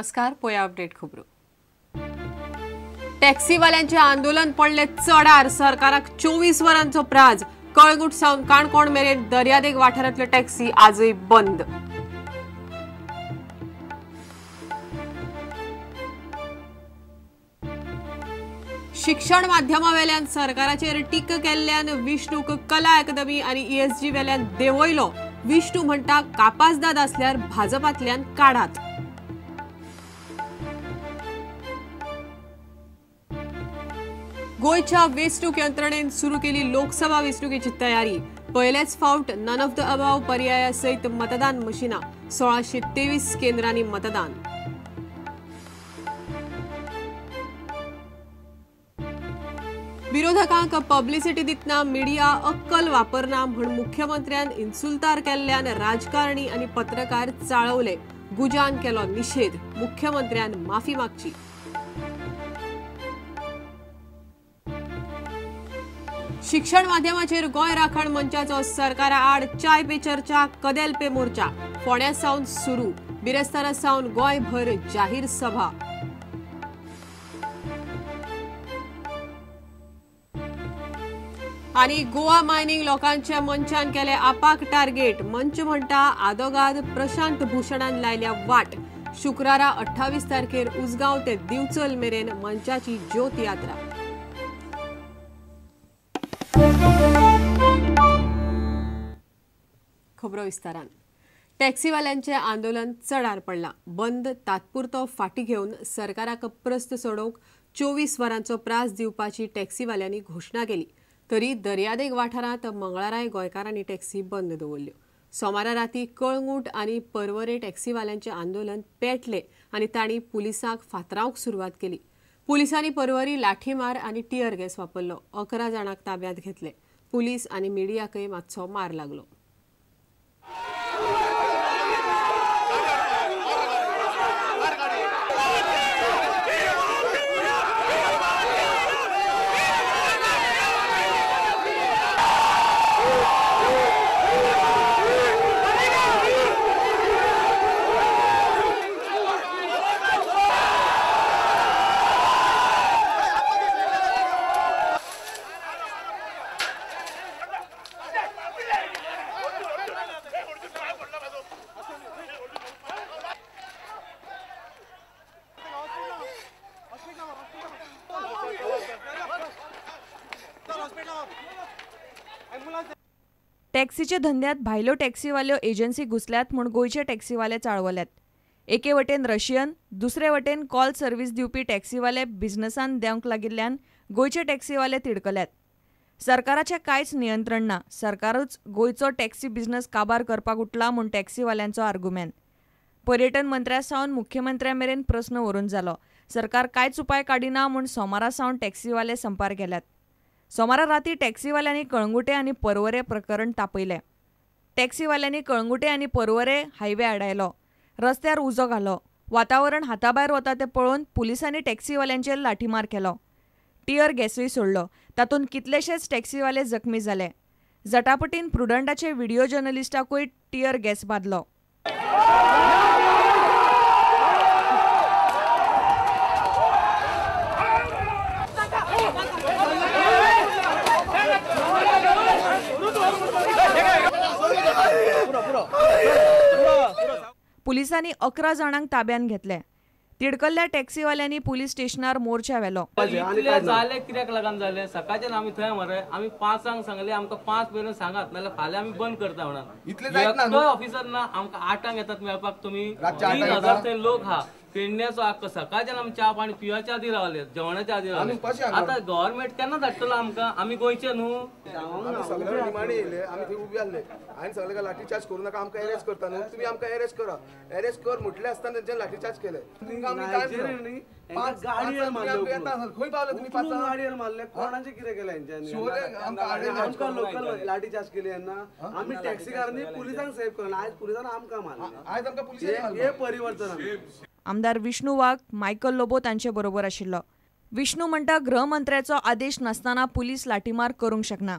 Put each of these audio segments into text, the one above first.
नमस्कार, पोया अपडेट खबरो। टॅक्सीवाल्यांचे आंदोलन पडले चडार, सरकाराक 24 वरांचो प्राज। कळंगूट सावन काणकोण मेरेन दर्यादेग वाठारांतल्यो टॅक्सी आजय बंद। शिक्षण माध्यमावेल्यान सरकाराचेर टीका केल्ल्यान विष्णूक कला अकादमी आनी ईएसजी वेल्यान देंवयलो। विष्णू म्हणटा कापासदाद आसल्यार भाजपांतल्यान काडात। गोंयच्या वेंचणूक यंत्रणेन सुरू केली लोकसभा वेंचणुकेची तयारी। पयलेच फावट नन ऑफ the above पर्याया सयत मतदान मशिनां 1623 केंद्रांनी मतदान। विरोधकांक पब्लिसिटी दितना मिडिया अक्कल वापरना म्हूण मुख्यमंत्र्यान इन्सुल्तार केल्ल्यान राजकारणी आनी पत्रकार चाळवले। गुजान केलो निशेध, मुख्यमंत्र्यान माफी मागची। शिक्षण माध्यमाचेर गोंय राखण मंचाचो सरकारा आड चाय पे चर्चा कदेल पे मोर्चा फोंड्या सावन सुरू। बिरेस्तारा सावन गोंयभर जाहीर सभा। आनी गोवा मायनिंग लोकांच्या मंचान केले आपाक टार्गेट। मंच म्हणटा आदोगाद प्रशांत भूषणान लायल्या वाट। शुक्रारा 28 तारखेर उजगांव ते दिवचल मेरेन मंचाची ज्योत यात्रा। खबरो विस्तारान। टॅक्सीवाल्यांचे आंदोलन चडार पडला। बंद तात्पुरतो फाटी घेवन सरकाराक प्रस्न सोडोवंक 24 वरांचो प्रास दिवपाची टॅक्सीवाल्यांनी घोशणा केली। तरी दर्यादेग वाठारांत मंगळाराय गोंयकारांनी टॅक्सी बंद दवरल्यो। सोमारा राती कळंगूट आनी पर्वरे टॅक्सीवाल्यांचे आंदोलन पेटले आनी तांणी पुलिसांक फातरावंक सुरवात केली। पुलिसांनी पर्वरी लाठीमार आनी टियर गॅस वापरलो। 11 जाणांक ताब्यांत घेतले। पुलीस आनी मिडियाकय मातसो मार लागलो। टॅक्सीच्या धंद्यात भायल्यो टॅक्सीवाल्यो एजन्सी घुसल्यात म्हूण गोंयचे टॅक्सीवाले चाळवल्यात। एके वटेन रशियन, दुसरे वटेन कॉल सर्व्हिस दिवपी टॅक्सीवाले बिझनसान देंवंक लागिल्ल्यान गोंयचे टॅक्सीवाले तिडकल्यात। सरकाराचें कांयच नियंत्रण ना, सरकारूच गोंयचो टॅक्सी बिझनस काबार करपाक उठला म्हूण टॅक्सीवाल्यांचो आर्गुमेंत। पर्यटन मंत्र्या सावन मुख्यमंत्र्या मेरेन प्रस्न व्हरून जालो। सरकार कांयच उपाय काडिना म्हूण सोमारा सावन टॅक्सीवाले संपार गेल्यात। सोमारा राती टॅक्सीवाल्यांनी कळंगुटे आनी पर्वरे प्रकरण तापयलें। टॅक्सीवाल्यांनी कळंगुटे आनी पर्वरे हायवे आडायलो, रस्त्यार उजो घालो। वातावरण हाताभायर वता तें पळोवन पुलिसांनी टॅक्सीवाल्यांचेर लाठीमार केलो, टियर गॅसूय सोडलो। तातूंत कितलेशेच टॅक्सीवाले जखमी जाले। झटापटीन प्रुडंटाचे व्हिडिओ जर्नलिस्टाकूय टियर गॅस बादलो। पुलिसांनी 11 जाणांक ताब्यांत घेतले। तिडकल्ल्या टॅक्सीवाल्यांनी पुलीस स्टेशनार मोर्चा व्हेलो। जाले कित्याक लागून जाले, सकाळच्यान आमी थंय मरे, आमी 5 सांगले, आमकां 5 मेरेन सांगात, नाल्यार फाल्यां आमी बंद करता म्हणून। ऑफिसर ना, आमकां 8 येतात मेळपाक, तुमी 3000 थंय लोक आहा। पेडण्याचो आक्को सकाळच्यान आमी च्या पाणी पिवच्या आदी रावले, जेवणाच्या आदी रावले। आतां गव्हर्मेंट केन्ना धाडटलो आमकां? आमी गोंयचे न्हू। सगळे निमाणे येयले, आमी थंय उबे आसले। हांवें सगळे लाठीचार्ज करूं नाका, आमकां एरेस्ट करता न्हू, तुमी आमकां एरेस्ट करा। एरेस्ट कर म्हटलें आसतना तेंच्यानी लाठीचार्ज केले। खंय पावले तुमी? 5 गाडयेर मारले, कोणाचें कितें केलें हेंच्यांनी? आमकां लोकल लाठीचार्ज केली तेन्ना आमी टॅक्सीकारांनी पुलिसांक सेव करना, आयज पुलिसान आमकां मारले, आयज आमकां पुलिसांनी। हे परिवर्तन। आमदार विष्णू वाघ, मायकल लोबो तांचे बरोबर आशिल्लो। विष्णू म्हणटा गृहमंत्र्याचो आदेश नासतना पुलीस लाठीमार करूंक शकना।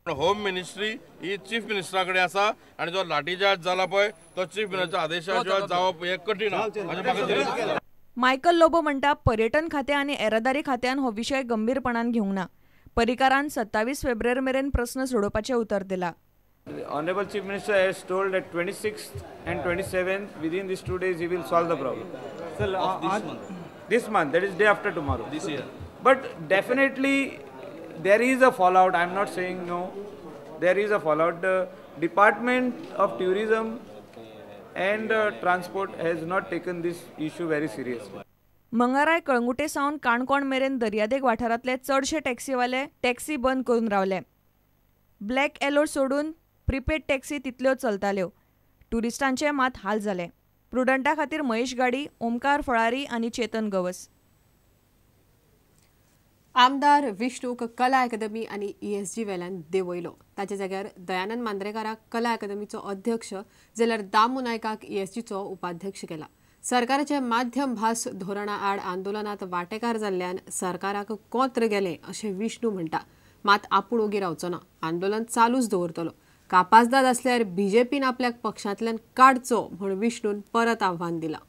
होम मिनिस्ट्री ही चीफ मिनिस्टरा कडेन आसा आनी जो लाठीचार्ज जाला पळय तो चीफ मिनिस्टराच्या आदेशा शिवाय जावप हें कठीण आसा। मायकल लोबो म्हणटा पर्यटन खातें आनी येरादारी खात्यान हो विशय गंभीरपणान घेवंक ना. पर्रीकारान 27 फेब्रुवारी मेरेन प्रस्न सोडोवपाचें उतर दिलां. The Honorable Chief Minister has told that 26th and 27th, within these 2 days, he will solve the problem. Sir, of this month? This month, that is day after tomorrow. This year. But definitely, there is a fallout. I am not saying no. There is a fallout. The Department of Tourism and Transport has not taken this issue very seriously. मंगळाराय Calangute सावन काणकोण मेरेन दर्यादेग वाठारांतले चडशे टॅक्सीवाले taxi बंद करून रावले. Black येलो सोडून प्रिपेड टॅक्सी तितल्यो चलताल्यो. ट्युरिस्टांचे मात हाल जाले. प्रुडंटा खातीर महेश गाडी, ओमकार फळारी आनी चेतन गवस. आमदार विष्णूक कला अकादमी आनी ESG वेल्यान देंवयलो. ताच्या जाग्यार दयानंद मांद्रेकाराक कला अकादमीचो अध्यक्ष जाल्यार दामू नायकाक ESGचो उपाध्यक्ष केला. सरकाराच्या माध्यम भास धोरणा आड आंदोलनात वांटेकार जाल्ल्यान सरकाराक कोंत्र गेलें अशें विष्णू म्हणटा. मात आपूण ओगी रावचो ना, आंदोलन चालूच दवरतलो. कापासदाद आसल्यार बीजेपीन आपल्याक पक्षांतल्यान काडचो म्हूण विष्णून परत आव्हान दिलां.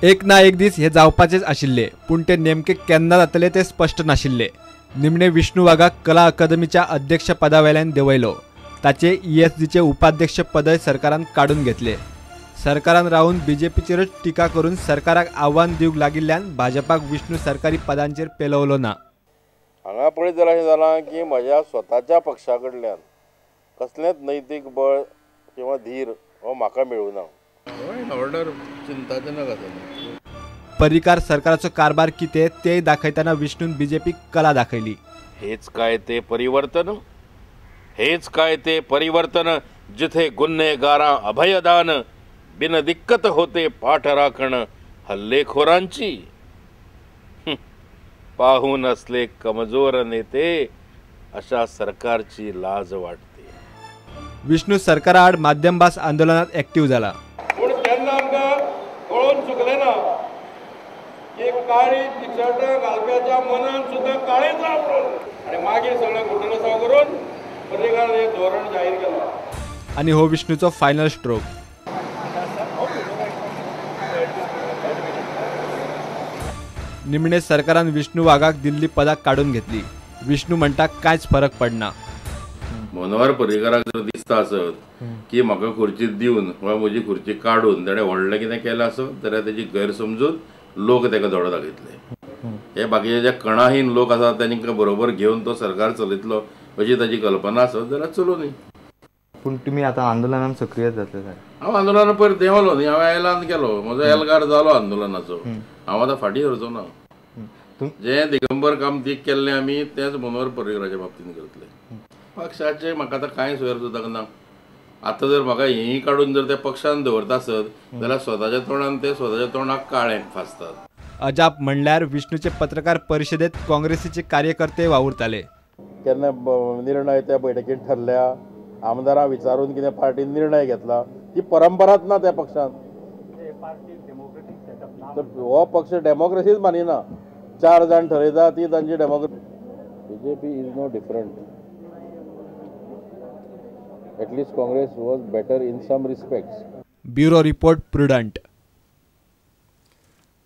एक ना एक दीस हे जावपाचेच आशिल्ले, पूण ते नेमके केन्ना जातले ते स्पश्ट नाशिल्ले. निमणे विष्णू वाघाक कला अकादमीच्या अध्यक्षपदावेल्यान देंवयलो. ताचे ESGचे उपाध्यक्ष पदय सरकारान काडून घेतले. सरकारान रावन बीजेपीचेरच टिका करून सरकाराक आव्हान दिवंक लागिल्ल्यान भाजपाक विष्णू सरकारी पदांचेर पेलवलो ना. हांगा पळयत जाल्यार अशें जालां की म्हज्या स्वताच्या पक्षा कडल्यान कसलेंच नैतीक बळ किंवा धीर हो म्हाका मेळूं ना. ऑर्डर चिंताजनक आसा. पर्रीकार सरकाराचो कारभार कितें तें दाखयतना विष्णून बीजेपीक कला दाखयली. हेच काय ते परिवर्तन, हेच काय ते परिवर्तन, जिथे गुन्हेगारां अभयदान, बिन दिक्कत होते पाठ राखण हल्लेखोरांची, पाहून असले कमजोर नेते, अशा सरकारची लाज वाटते. विष्णू सरकाराआड माध्यम भास आंदोलनात ऍक्टिव्ह झाला. पूण तेन्ना आमकां कळोवन चुकलें ना की काळी टिशर्टां घालप्याच्या मनान सुद्दां काळेच म्हणून, आनी मागीर सगळें घुटणसांव करून पर्रीकार हें धोरण जाहीर केलां. आनी हो विष्णूचो फायनल स्ट्रोक. निमणे सरकारान विष्णू वाघाक दिल्ली पदाक काडून घेतली. विष्णू म्हणटा कांयच फरक पडना. मनोहर पर्रीकाराक जर दिसता आसत की म्हाका खुर्ची दिवन वा म्हजी खुर्ची काडून ताणें व्हडलें कितें केलें आसत जाल्यार तेजी गैरसमजूत लोक ताका धडो दाखयतले. हे बाकीचे जे कणाहीन लोक आसात तांकां बरोबर घेवन तो सरकार चलयतलो अशी ताजी कल्पना आसत जाल्यार चलोवनी. पूण तुमी आतां आंदोलनान सक्रीय जातले? हांव आंदोलना पयर देंवलो न्ही, हांवें एलान केलो, म्हजो एल्गार जालो आंदोलनाचो. हांव आतां फाटीं सरचो ना. जें दिगंबर कामतीक केल्लें आमी तेंच मनोहर पर्रीकाराच्या बाबतींत करतले. पक्षाचे म्हाका आतां कांय सोयर सुद्दां ना. आतां जर म्हाका हेंय काडून जर त्या पक्षान दवरता आसत जाल्यार स्वताच्या तोंडान ते स्वताच्या तोंडाक काळें फासतात. अजाप म्हणल्यार विष्णूचे पत्रकार परिशदेत काँग्रेसीचे कार्यकर्ते वावुरताले. केन्ना निर्णय त्या बैठकीत ठरल्या, आमदारां विचारून कितें पार्टीन निर्णय घेतला, ही परंपराच ना त्या पक्षान. हो पक्ष डेमोक्रेसीच मानिना. 4 जाण ठरयता ती तांची democracy. BJP is no different. At least Congress was better in some respects. Bureau report, Prudent.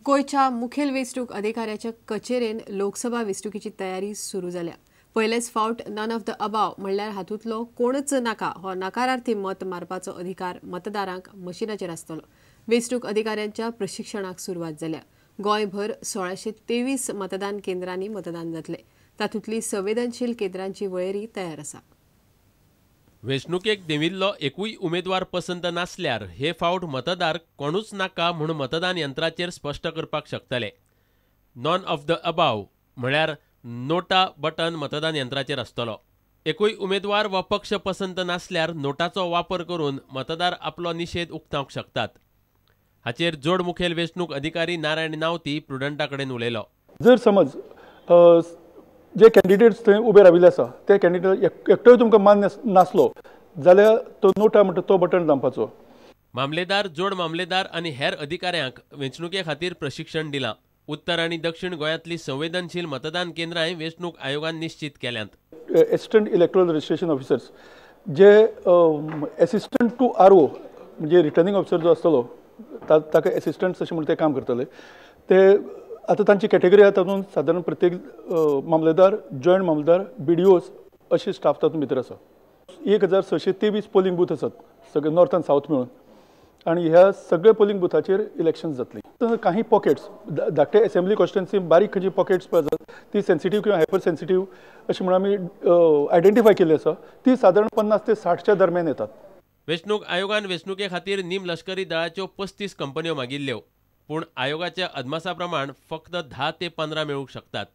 गोंयच्या मुखेल वेंचणूक अधिकाऱ्याच्या कचेरेन लोकसभा वेंचणुकेची तयारी सुरू जाल्या. पयलेच फावट नन ऑफ the above म्हणल्यार हातूंतलो कोणच नाका हो नकारार्थी मत मारपाचो अधिकार मतदारांक मशिनाचेर आसतलो. वेंचणूक अधिकाऱ्यांच्या प्रशिक्षणाक सुरवात जाल्या. गोंयभर 1623 मतदान केंद्रांनी मतदान जातलें. तातूंतली संवेदनशील केंद्रांची वळेरी तयार आसा. वेंचणुकेक देंविल्लो एकूय उमेदवार पसंत नासल्यार हे फावट मतदार कोणूच नाका म्हूण मतदान यंत्राचेर स्पश्ट करपाक शकतले. नॉन ऑफ the above म्हळ्यार नोटा बटन मतदान यंत्राचेर आसतलो. एकूय उमेदवार वा पक्ष पसंत नासल्यार नोटाचो वापर करून मतदार आपलो निशेध उक्तावंक शकतात. हाचेर जोड मुखेल वेंचणूक अधिकारी नारायण नावती प्रुडंटा कडेन उलयलो. जर समज जे कॅन्डिडेट्स थंय उबे राविल्ले आसा ते कॅन्डिडेट एकटोय तुमकां मान्य नासलो जाल्यार तो नोटा म्हणटा तो बटन दामपाचो. मामलेदार, जोड मामलेदार आनी हेर अधिकाऱ्यांक वेंचणुके खातीर प्रशिक्षण दिलां. उत्तर आनी दक्षिण गोंयांतली संवेदनशील मतदान केंद्रांय वेंचणूक आयोगान निश्चित केल्यांत. एसिस्टंट इलेक्ट्रॉल रजिस्ट्रेशन ऑफिसर्स जे एसिस्टंट टू आर ओ म्हणजे रिटर्निंग ऑफिसर जो आसतलो ताका एसिस्टंट्स अशें म्हूण ते काम करतले. ते आतां तांची कॅटेगरी आहा तातूंत सादारण प्रत्येक मामलेदार, जॉयंट मामलेदार, BDOs अशे स्टाफ तातूंत भितर आसा. 1623 पोलिंग बूथ आसात सगळे नॉर्थ आनी सावथ मेळून आनी ह्या सगळे पोलिंग बुथाचेर इलेक्शन्स जातली. काही पॉकेट्स धाकटे असेंब्ली कॉन्स्टिट्युएन्सी बारीक खंयची पॉकेट्स पळय आसात ती सेन्सिटीव किंवा हायपर सेन्सिटीव अशें म्हणून आमी आयडेंटिफाय केल्ली आसा ती सादारण 50 ते 60च्या दरम्यान येतात. वेंचणूक आयोगान वेंचणुके खातीर निम लश्करी दळाच्यो 35 कंपन्यो मागिल्ल्यो, पूण आयोगाच्या अदमासा प्रमाण फक्त 10 ते 15 मेळूंक शकतात.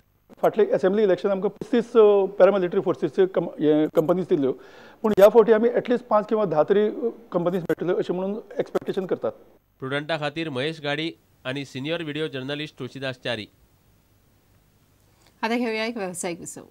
फाटले असेंब्ली इलेक्शन आमकां 35 पॅरामिलिटरी फोर्सीसचे कंपनीज दिल्ल्यो, पूण ह्या फावटी आमी एटलिस्ट 5 किंवा 10 तरी कंपनीज मेळटल्यो अशें म्हणून एक्सपेक्टेशन करतात. प्रुडंटा खातीर महेश गाडी आनी senior video journalist Tulsidas Chari. आतां घेवया एक वेवसायीक विसव.